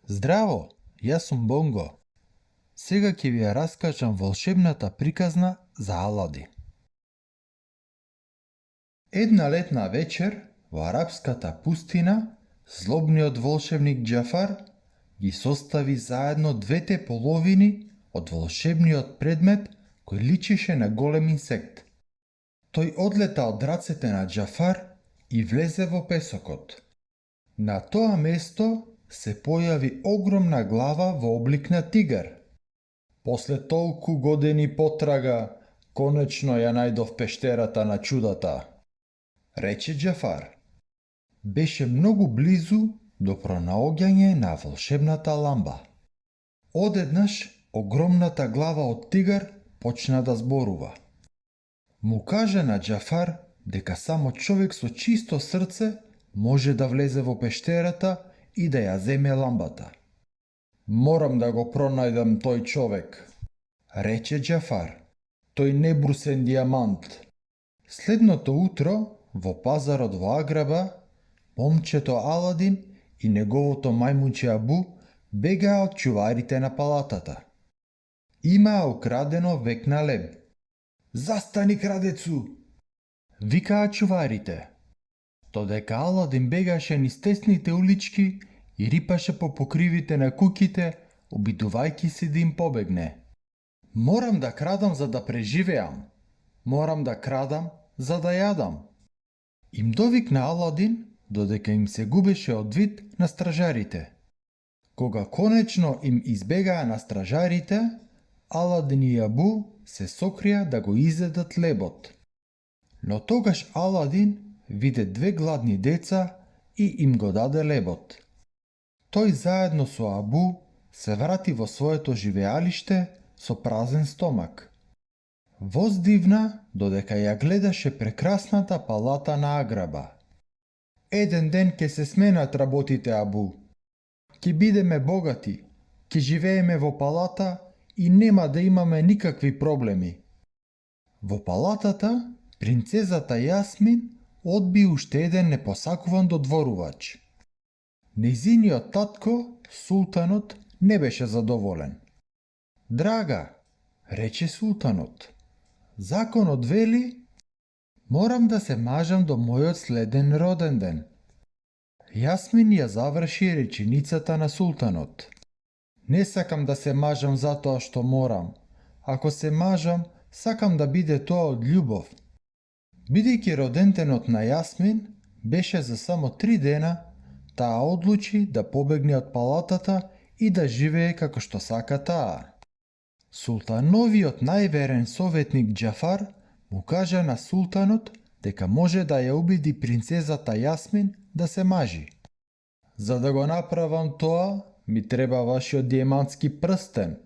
Здраво, јас сум Бонго. Сега ќе ви ја раскажам волшебната приказна за Аладин. Една летна вечер во арапската пустина, злобниот волшебник Џафар ги состави заедно двете половини од волшебниот предмет кој личеше на голем инсект. Тој одлета од рацете на Џафар и влезе во песокот. На тоа место се појави огромна глава во облик на тигар. После толку години потрага, конечно ја најдов пештерата на чудата, рече Џафар. Беше многу близу до пронаоѓање на волшебната ламба. Одеднаш огромната глава од тигар почна да зборува. Му кажа на Џафар дека само човек со чисто срце може да влезе во пештерата и да ја земе ламбата. Морам да го пронајдам тој човек, рече Џафар. Тој небрусен дијамант. Следното утро, во пазарот во Аграба, момчето Аладин и неговото мајмунче Абу бегаа од чуварите на палатата. Имаа украдено век на леб. Застани, крадецу! Викаа чуварите. Додека Аладин бегаше низ тесните улички и рипаше по покривите на куќите, обидувајќи се да им побегне. Морам да крадам за да преживеам. Морам да крадам за да јадам. Им довикна Аладин додека им се губеше од вид на стражарите. Кога конечно им избегаа на стражарите, Аладин и Абу се сокрија да го изедат лебот. Но тогаш Аладин виде две гладни деца и им го даде лебот. Тој заедно со Абу се врати во своето живеалиште со празен стомак. Воздивна додека ја гледаше прекрасната палата на Аграба. Еден ден ќе се сменат работите, Абу. Ќе бидеме богати, ќе живееме во палата и нема да имаме никакви проблеми. Во палатата принцезата Јасмин одби уште еден непосакуван додворувач. Нејзиниот татко, султанот, не беше задоволен. Драга, рече султанот, законот вели, морам да се мажам до мојот следен роден ден. Јасмин ја заврши реченицата на султанот. Не сакам да се мажам затоа што морам. Ако се мажам, сакам да биде тоа од љубов. Бидејќи роден денот на Јасмин беше за само 3 дена, таа одлучи да побегне од палатата и да живее како што сака таа. Султановиот најверен советник Џафар му кажа на султанот дека може да ја убеди принцезата Јасмин да се мажи. За да го направам тоа, ми треба вашиот дијамантски прстен,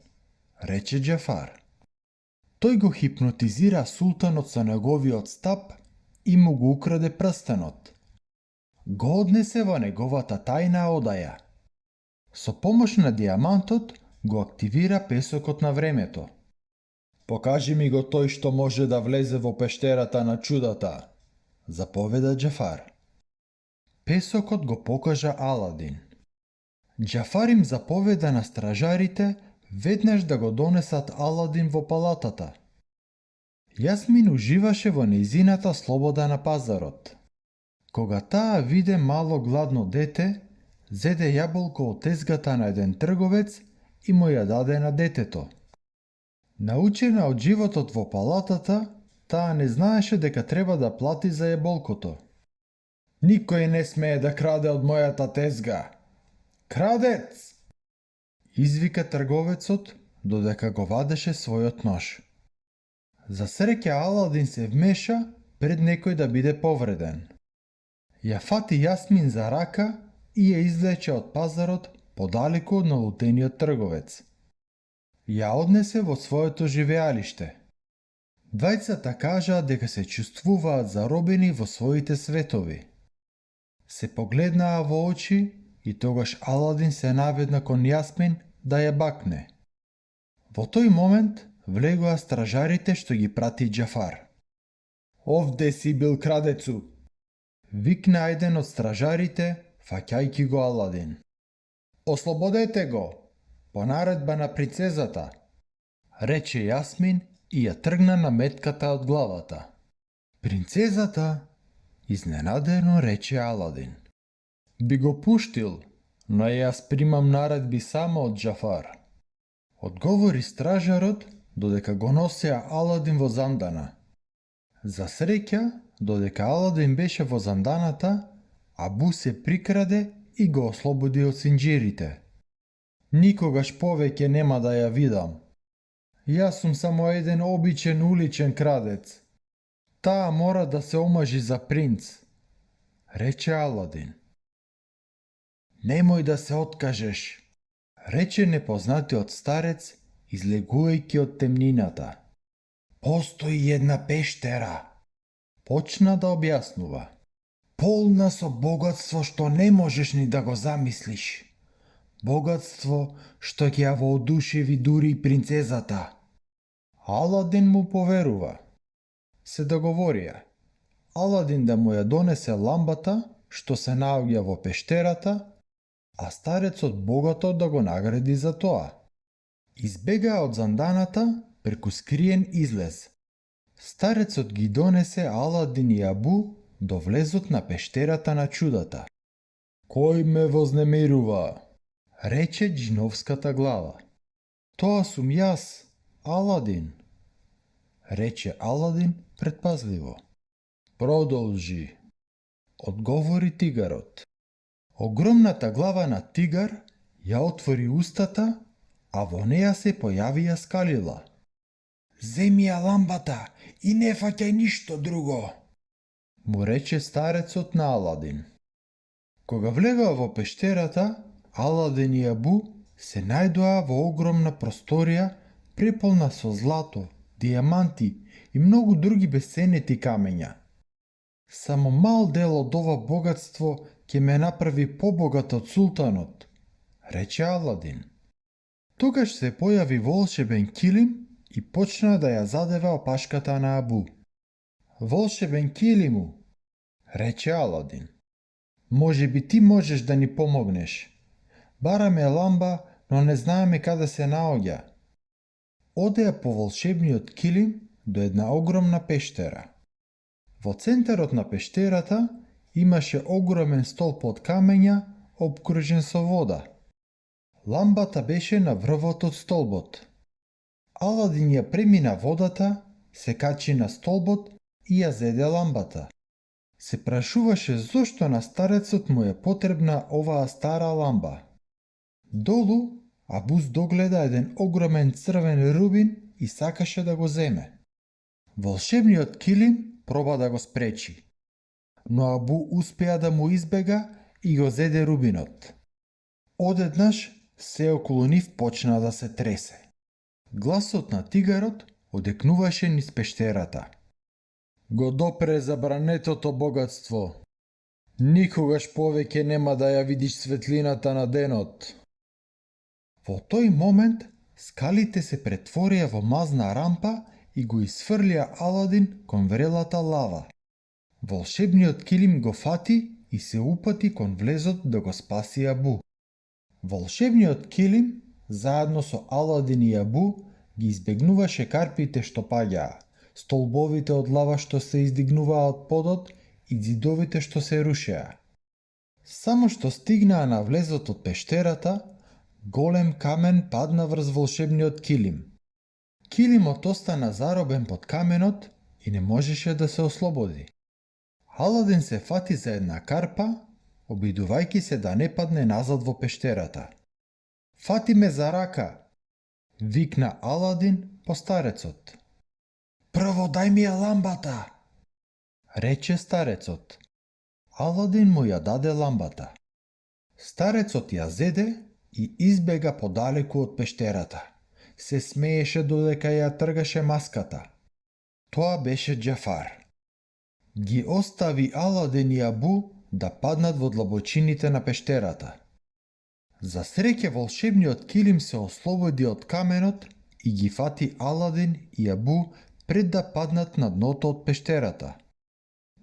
рече Џафар. Тој го хипнотизира султанот со неговиот стап и му го украде прстенот. Го однесе во неговата тајна одаја. Со помош на дијамантот го активира песокот на времето. Покажи ми го тој што може да влезе во пештерата на чудата, заповеда Џафар. Песокот го покажа Аладин. Џафар им заповеда на стражарите веднаш да го донесат Аладин во палатата. Јасмин уживаше во нејзината слобода на пазарот. Кога таа виде мало гладно дете, зеде јаболко од тезгата на еден трговец и му ја даде на детето. Научена од животот во палатата, таа не знаеше дека треба да плати за јаболкото. Никој не смее да краде од мојата тезга. Крадец! Извика трговецот додека го вадеше својот нож. За среќа Аладин се вмеша пред некој да биде повреден. Ја фати Јасмин за рака и ја извлече од пазарот подалеку од налутениот трговец. Ја однесе во своето живеалиште. Двајцата кажаа дека се чувствуваат заробени во своите светови. Се погледнаа во очи и тогаш Аладин се наведна кон Јасмин да ја бакне. Во тој момент влегоа стражарите што ги прати Џафар. Овде си бил, крадецу! Викна еден од стражарите, фаќајќи го Аладин. Ослободете го, по наредба на принцезата, рече Јасмин и ја тргна наметката од главата. Принцезата, изненадено рече Аладин. Би го пуштил, но јас примам наредби само од Џафар. Одговори стражарот додека го носеа Аладин во зандана. За среќа, додека Аладин беше во занданата, Абу се прикраде и го ослободи од синџирите. Никогаш повеќе нема да ја видам. Јас сум само еден обичен уличен крадец. Таа мора да се омажи за принц, рече Аладин. Немој да се откажеш, рече непознатиот старец, излегувајќи од темнината. Постои една пештера, почна да објаснува. Полна со богатство што не можеш ни да го замислиш. Богатство што ќе ја воодушеви дури и принцезата. Аладин му поверува. Се договорија. Аладин да му ја донесе ламбата што се наоѓа во пештерата, а старецот богато да го награди за тоа. Избегаа од занданата преку скриен излез. Старецот ги донесе Аладин и Абу до влезот на пештерата на чудата. Кој ме вознемирува? Рече џиновската глава. Тоа сум јас, Аладин, рече Аладин предпазливо. Продолжи, одговори тигарот. Огромната глава на тигар ја отвори устата, а во неја се појавија скалила. Земи ја ламбата и не фаќај ништо друго, му рече старецот на Аладин. Кога влегоа во пештерата, Аладин и Абу се најдоа во огромна просторија преполна со злато, дијаманти и многу други бесценети камења. Само мал дел од ова богатство ќе ме направи побогат од султанот, рече Аладин. Тогаш се појави волшебен килим и почна да ја задева опашката на Абу. Волшебен килиму, рече Аладин. Може би ти можеш да ни помогнеш. Бараме ламба, но не знаеме каде се наоѓа. Одеа по волшебниот килим до една огромна пештера. Во центарот на пештерата имаше огромен столб од камења обкружен со вода. Ламбата беше на врвот од столбот. Аладин ја премина водата, се качи на столбот и ја зеде ламбата. Се прашуваше зошто на старецот му е потребна оваа стара ламба. Долу Абуз догледа еден огромен црвен рубин и сакаше да го земе. Волшебниот килим проба да го спречи, но Абу успеа да му избега и го зеде рубинот. Одеднаш се околу нив почна да се тресе. Гласот на тигарот одекнуваше низ пештерата. Го допре забранетото богатство. Никогаш повеќе нема да ја видиш светлината на денот. Во тој момент скалите се претворија во мазна рампа и го изфрлија Аладин кон врелата лава. Волшебниот килим го фати и се упати кон влезот да го спаси Абу. Волшебниот килим, заедно со Аладин и Абу, ги избегнуваше карпите што паѓаа, столбовите од лава што се издигнуваа од подот и ѕидовите што се рушеа. Само што стигнаа на влезот од пештерата, голем камен падна врз волшебниот килим. Килимот остана заробен под каменот и не можеше да се ослободи. Аладин се фати за една карпа, обидувајќи се да не падне назад во пештерата. Фати ме за рака, викна Аладин по старецот. Прво дај ми ја ламбата, рече старецот. Аладин му ја даде ламбата. Старецот ја зеде и избега подалеку од пештерата. Се смееше додека ја тргаше маската. Тоа беше Џафар. Ги остави Аладин и Абу да паднат во длабочините на пештерата. За среќа волшебниот килим се ослободи од каменот и ги фати Аладин и Абу пред да паднат на дното од пештерата.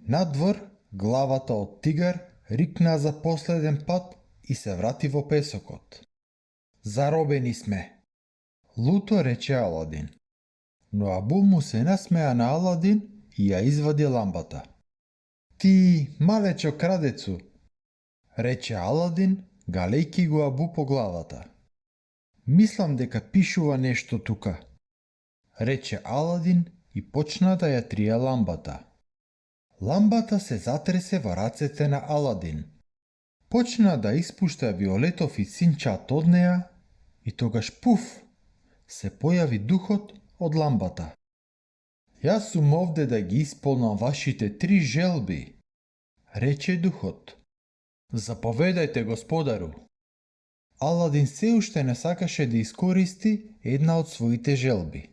Надвор, главата од тигар рикна за последен пат и се врати во песокот. Заробени сме, луто рече Аладин. Но Абу му се насмеа на Аладин и ја извади ламбата. Ти, малечо крадецу, рече Аладин, галејки го Абу по главата. Мислам дека пишува нешто тука, рече Аладин и почна да ја трие ламбата. Ламбата се затресе во рацете на Аладин. Почна да испушта виолетов и синчат од неа и тогаш пуф, се појави духот од ламбата. Јас сум овде да ги исполнам вашите 3 желби, рече духот. Заповедајте, господару. Аладин се уште не сакаше да искористи една од своите желби.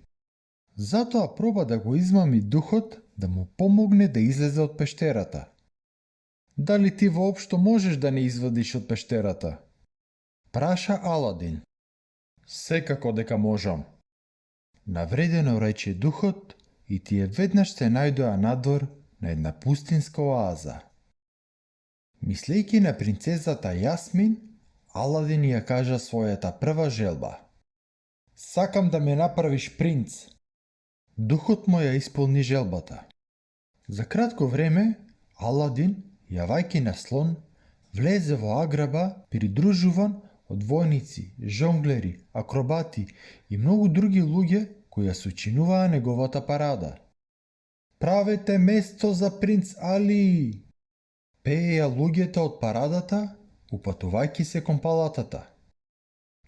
Затоа проба да го измами духот да му помогне да излезе од пештерата. Дали ти воопшто можеш да не извадиш од пештерата? Праша Аладин. Секако дека можам. Навредено рече духот и тие веднаш се најдоа надвор на една пустинска оаза. Мислејќи на принцезата Јасмин, Аладин ја кажа својата прва желба. Сакам да ме направиш принц. Духот му ја исполни желбата. За кратко време, Аладин, јавајки на слон, влезе во аграба придружуван од војници, жонглери, акробати и многу други луѓе кои ја сочинуваа неговата парада. Правете место за принц Али! Пееја луѓето од парадата, упатувајќи се кон палатата.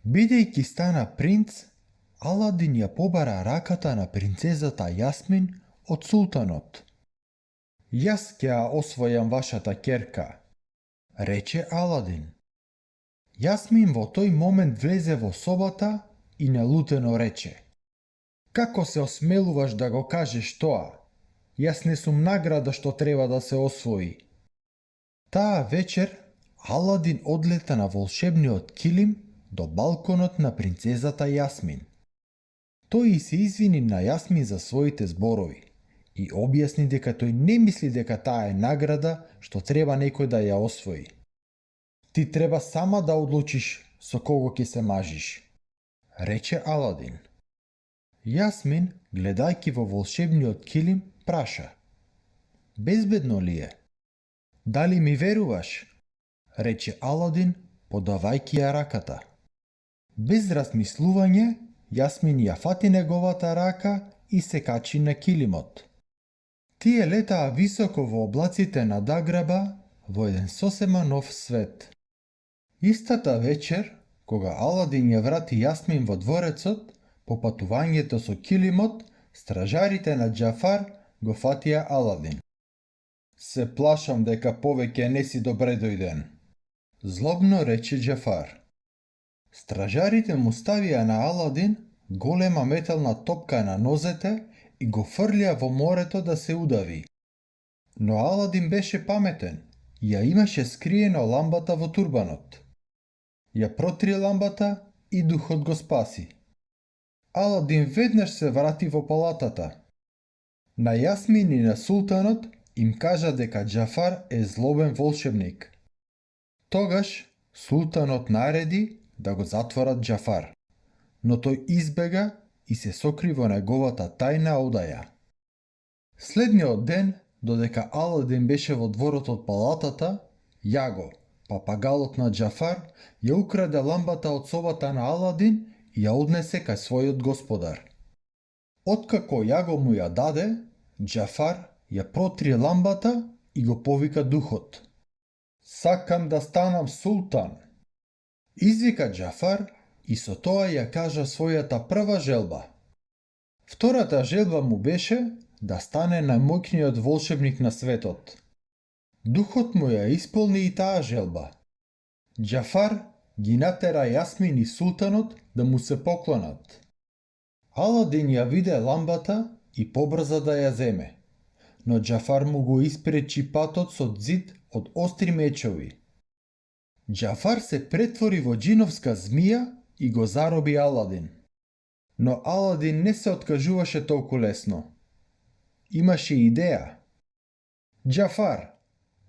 Бидејќи стана принц, Аладин ја побара раката на принцезата Јасмин од султанот. Јас ќе ја освојам вашата ќерка, рече Аладин. Јасмин во тој момент влезе во собата и налутено рече. Како се осмелуваш да го кажеш тоа? Јас не сум награда што треба да се освои. Таа вечер Аладин одлета на волшебниот килим до балконот на принцезата Јасмин. Тој и се извини на Јасмин за своите зборови и објасни дека тој не мисли дека таа е награда што треба некој да ја освои. Ти треба сама да одлучиш со кого ќе се мажиш, рече Аладин. Јасмин, гледајќи во волшебниот килим, праша. Безбедно ли е? Дали ми веруваш? Рече Аладин, подавајќи ја раката. Без размислување, Јасмин ја фати неговата рака и се качи на килимот. Тие летаа високо во облаците над аграба во еден сосема нов свет. Истата вечер, кога Аладин ја врати Јасмин во дворецот, по патувањето со килимот, стражарите на Џафар го фатија Аладин. Се плашам дека повеќе не си добре дојден, злобно рече Џафар. Стражарите му ставија на Аладин голема метална топка на нозете и го фрлија во морето да се удави. Но Аладин беше паметен и ја имаше скриено ламбата во турбанот. Ја протри ламбата и духот го спаси. Аладин веднаш се врати во палатата. На Јасмин и на султанот им кажа дека Џафар е злобен волшебник. Тогаш султанот нареди да го затворат Џафар, но тој избега и се сокри во неговата тајна одаја. Следниот ден, додека Аладин беше во дворот од палатата, Јаго, папагалот на Џафар, ја украде ламбата од собата на Аладин и ја однесе кај својот господар. Откако Јаго му ја даде, Џафар ја протри ламбата и го повика духот. Сакам да станам султан. Извика Џафар и со тоа ја кажа својата прва желба. Втората желба му беше да стане најмоćниот волшебник на светот. Духот му ја исполни и таа желба. Џафар ги натера Јасмин и султанот да му се поклонат. Аладин ја виде ламбата и побрза да ја земе, но Џафар му го испречи патот со ѕид од остри мечови. Џафар се претвори во џиновска змија и го зароби Аладин. Но Аладин не се откажуваше толку лесно. Имаше идеја. Џафар,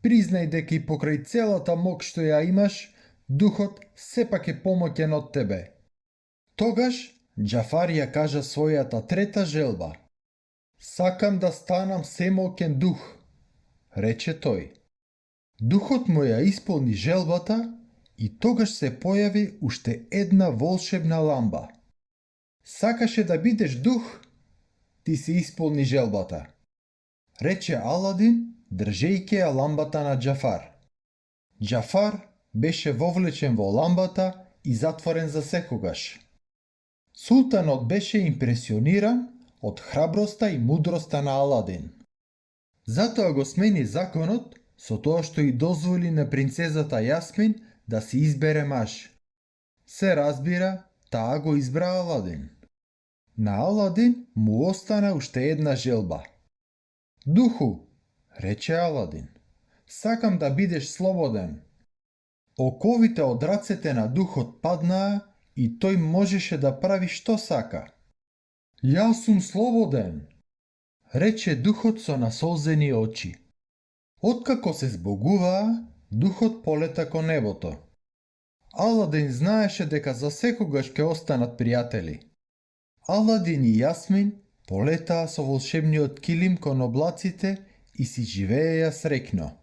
признај дека и покрај целата мок што ја имаш, духот сепак е помоќен од тебе. Тогаш Џафар ја кажа својата трета желба. Сакам да станам семоќен дух, рече тој. Духот му ја исполни желбата и тогаш се појави уште една волшебна ламба. Сакаше да бидеш дух? Ти си исполни желбата, рече Аладин, држејќи ја ламбата на Џафар. Џафар беше вовлечен во ламбата и затворен за секогаш. Султанот беше импресиониран од храброста и мудроста на Аладин. Затоа го смени законот со тоа што и дозволи на принцезата Јасмин да си избере маж. Се разбира, таа го избра Аладин. На Аладин му остана уште една желба. Духу, рече Аладин, сакам да бидеш слободен. Оковите од рацете на духот паднаа и тој можеше да прави што сака. Јас сум слободен, рече духот со насолзени очи. Откако се збогуваа, духот полета кон небото. Аладин знаеше дека за секогаш ќе останат пријатели. Аладин и Јасмин полетаа со волшебниот килим кон облаците и си живееја среќно.